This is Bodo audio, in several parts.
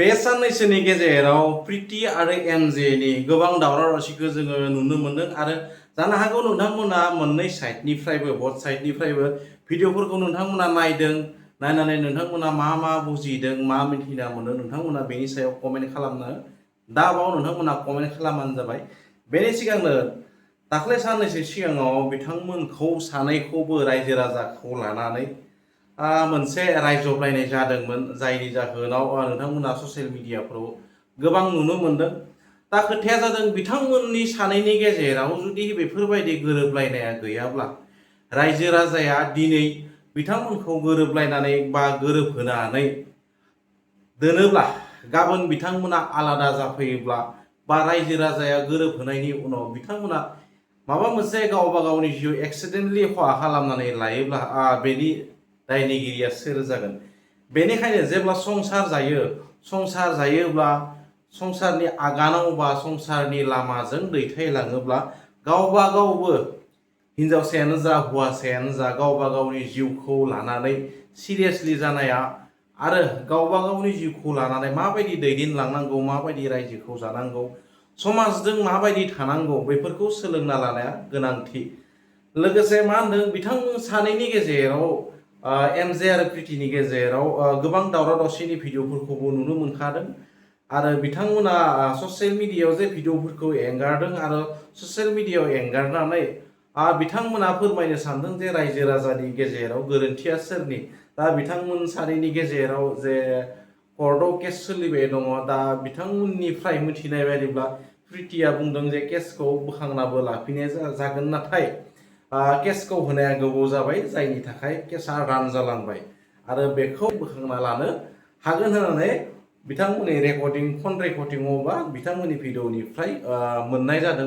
बे साननैसोनि गेजेराव प्रिति आरो एमजेनि गोबां दावराव-दावसिखौ जोङो नुनो मोनदों आरो जानो हागौ नोंथांमोना मोननै साइडनिफ्रायबो बथ साइडनिफ्रायबो भिडिअफोरखौ नोंथांमोना नायदों नायनानै नोंथांमोना मा बुजिदों मा मिथिना मोनदों नोंथांमोना बेनि सायाव कमेन्ट खालामनो दाबाव नोंथांमोना कमेन्ट खालामबानो जाबाय। बेनि सिगांनो दाख्लै साननैसो सिगाङाव बिथांमोनखौ सानैखौबो रायजो राजाखौ लानानै मोनसे रायजबलायनाय जादोंमोन जायनि जाहोनाव नोंथांमोना ससियेल मिडियाफ्राव गोबां नुनो मोनदों। दा खोथाया जादों बिथांमोननि सानैनि गेजेराव जुदि बेफोरबायदि गोरोबलायनाया गैयाब्ला रायजो राजाया दिनै बिथांमोनखौ गोरोबलायनानै बा गोरोबहोनानै दोनोब्ला गाबोन बिथांमोना आलादा जाफैयोब्ला बा रायजो राजाया गोरोबहोनायनि उनाव बिथांमोना माबा मोनसे गावबा गावनि जिउ एक्सिडेन्टलि खहा खालामनानै लायोब्ला बेनि दायनिगिरिया सोर जागोन? बेनिखायनो जेब्ला संसार जायोब्ला संसारनि आगानाव बा संसारनि लामाजों दैथायलाङोब्ला गावबा गावबो हिनजावसायानो जा हौवासायानो जा गावबा गावनि जिउखौ लानानै सिरियासलि जानाया आरो गावबा गावनि जिउखौ लानानै माबायदि दैदेनलांनांगौ माबायदि रायजोखौ जानांगौ समाजजों माबायदि थानांगौ बेफोरखौ सोलोंना लानाया गोनांथि। लोगोसे मा होनदों बिथांमोन सानैनि गेजेराव एमजे आरो प्रितिनि गेजेराव गोबां दावराव-दावसिनि भिडिअफोरखौबो नुनो मोनखादों आरो बिथांमोना ससियेल मिडियायाव जे भिडिअफोरखौ एंगारदों आरो ससियेल मिडियायाव एंगारनानै बिथांमोना फोरमायनो सानदों जे रायजो राजानि गेजेराव गोरोन्थिया सोरनि। दा बिथांमोन सानैनि गेजेराव जे कर्टआव केस सोलिबाय दङ। दा बिथांमोननिफ्राय मिथिनाय बायदिब्ला प्रितिया बुंदों जे केसखौ बोखांनाबो लाफिननाय जागोन, नाथाय केसखौ होनाया गोबाव जाबाय जायनि थाखाय केसा रान जालांबाय आरो बेखौ बोखांना लानो हागोन होननानै बिथांमोननि फन रेकर्डिंआव बा बिथांमोननि भिडिअनिफ्राय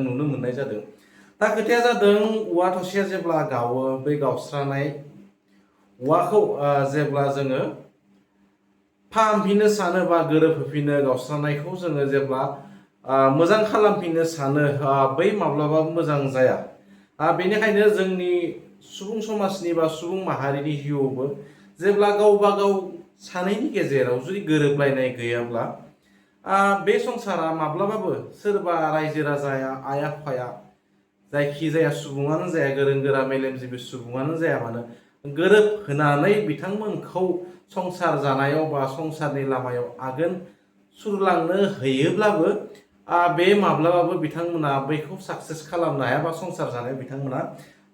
नुनो मोननाय जादों। दा खोथाया जादों औवा थसेया जेब्ला गावो बे गावस्रानाय औवाखौ जेब्ला जोङो फाहामफिननो सानो बा गोरोबहोफिननो गावस्रानायखौ जोङो जेब्ला मोजां खालामफिननो सानो बै माब्लाबाबो मोजां जाया। बेनिखायनो जोंनि सुबुं समाजनि बा सुबुं माहारिनि जिउआवबो जेब्ला गावबा गाव सानैनि गेजेराव जुदि गोरोबलायनाय गैयाब्ला बे संसारा माब्लाबाबो सोरबा रायजो राजाया आइ आफाया जायखिजाया सुबुङानो जाया गोरों गोरा मेलेमजिबि सुबुङानो जाया मानो गोरोबहोनानै बिथांमोनखौ संसार जानायाव बा संसारनि लामायाव आगान सुरलांनो होयोब्लाबो बे माब्लाबाबो बिथांमोना बैखौ साक्सेस खालामनो हाया बा संसार जानायाव बिथांमोना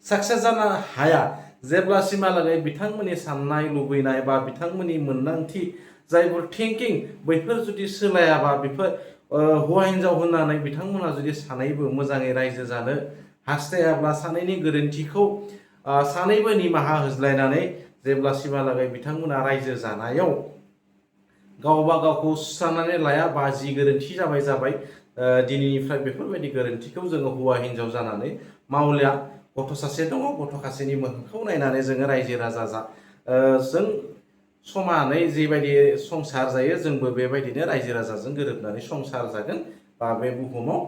साक्सेस जानो हाया जेब्लासिमहालागै बिथांमोननि साननाय लुबैनाय बा बिथांमोननि मोन्दांथि जायफोर थिंकिं बैफोर जुदि सोलायाबा बेफोर हौवा हिनजाव होननानै बिथांमोना जुदि सानैबो मोजाङै रायजो जानो हास्थायाब्ला सानैनि गोरोन्थिखौ सानैबो निमाहा होज्लायनानै जेब्लासिमहालागै बिथांमोना रायजो जानायाव गावबा गावखौ सुस्रांनानै लाया बा जि गोरोन्थि जाबाय दिनैनिफ्राय बेफोरबायदि गोरोन्थिखौ जोङो हौवा हिनजाव जानानै मावलिया। गथ' सासे दङ, गथ' सासेनि मोखांखौ नायनानै जोङो रायजो राजा जों समानै जिबायदि संसार जायो जोंबो बेबायदिनो रायजो राजाजों गोरोबनानै संसार जागोन बा बे बुहुमाव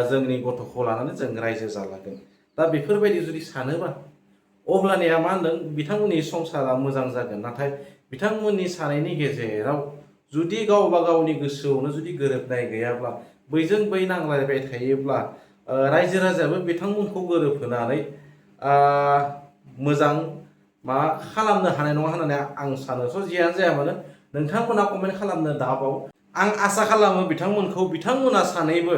जोंनि गथ'खौ लानानै जों रायजो जालांगोन। दा बेफोरबायदि जुदि सानोबा अब्लानिया मा होनदों बिथांमोननि संसारा मोजां जागोन। नाथाय बिथांमोननि सानैनि गेजेराव जुदि गावबा गावनि गोसोआवनो जुदि गोरोबनाय गैयाब्ला बैजों बै नांलायबाय थायोब्ला रायजो राजायाबो बिथांमोनखौ गोरोबहोनानै मोजां मा खालामनो हानाय नङा होननानै आं सानो। जियानो जाया मानो नोंथांमोना कमेन्ट खालामनो दाबाव। आं आसा खालामो बिथांमोना सानैबो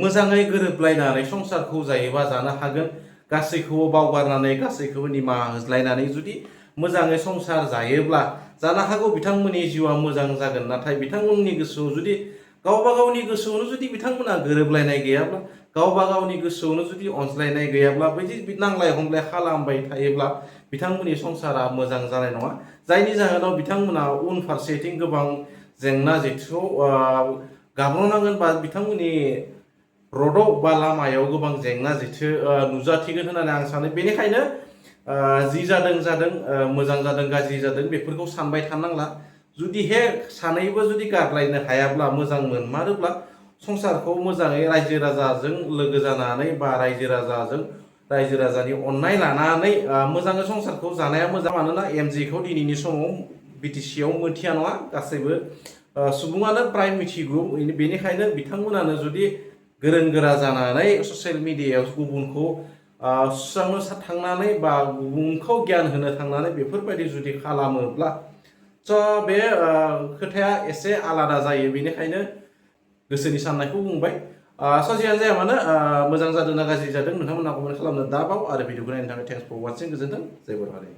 मोजाङै गोरोबलायनानै संसारखौ जायोबा जानो हागोन। गासैखौबो बावगारनानै गासैखौबो निमाहा होज्लायनानै जुदि मोजाङै संसार जायोब्ला जानो हागौ बिथांमोननि जिउआ मोजां जागोन। नाथाय बिथांमोननि गोसोआव जुदि गावबा गावनि गोसोआवनो जुदि बिथांमोना गोरोबलायनाय गैयाब्ला गावबा गावनि गोसोआवनो जुदि अनज्लायनाय गैयाब्ला बिदि नांलाय खमलाय खालामबाय थायोब्ला बिथांमोननि संसारा मोजां जानाय नङा। जायनि जाहोनाव बिथांमोना उनफारसेथिं गोबां जेंना जेथोआव गाब्रनांगोन बा बिथांमोननि रडआव बा लामायाव गोबां जेंना जेथो नुजाथिगोन होननानै आं सानो। बेनिखायनो जि जादों मोजां जादों गाज्रि जादों बेफोरखौ सानबाय थानांला। जुदिहे सानैबो जुदि गारलायनो हायाब्ला मोजां मोनमारोब्ला संसारखौ मोजाङै रायजो राजाजों लोगो जानानै बा रायजो राजानि अननाय लानानै मोजाङै संसारखौ जानाया मोजां। मानोना एमजेखौ दिनैनि समाव बिटिसिआव मोनथिया नङा, गासैबो सुबुङानो प्राय मिथिगौ बेनिखायनो बिथांमोनानो जुदि गोरों गोरा जानानै ससियेल मिडियायाव गुबुनखौ सुस्रांनो थांनानै बा गुबुनखौ गियान होनो थांनानै बेफोरबायदि जुदि खालामोब्ला बे खोथाया एसे आलादा जायो। बेनिखायनो गोसोनि साननायखौ बुंबाय। जियानो जाया मानो मोजां जादों ना गाज्रि जादों नोंथांमोना कमेन्ट खालामनो दाबाव आरो भिडिअखौ नायनो थाखाय थेंक्स फर वाचिं। गोजोन्थों। जय बर' हारि।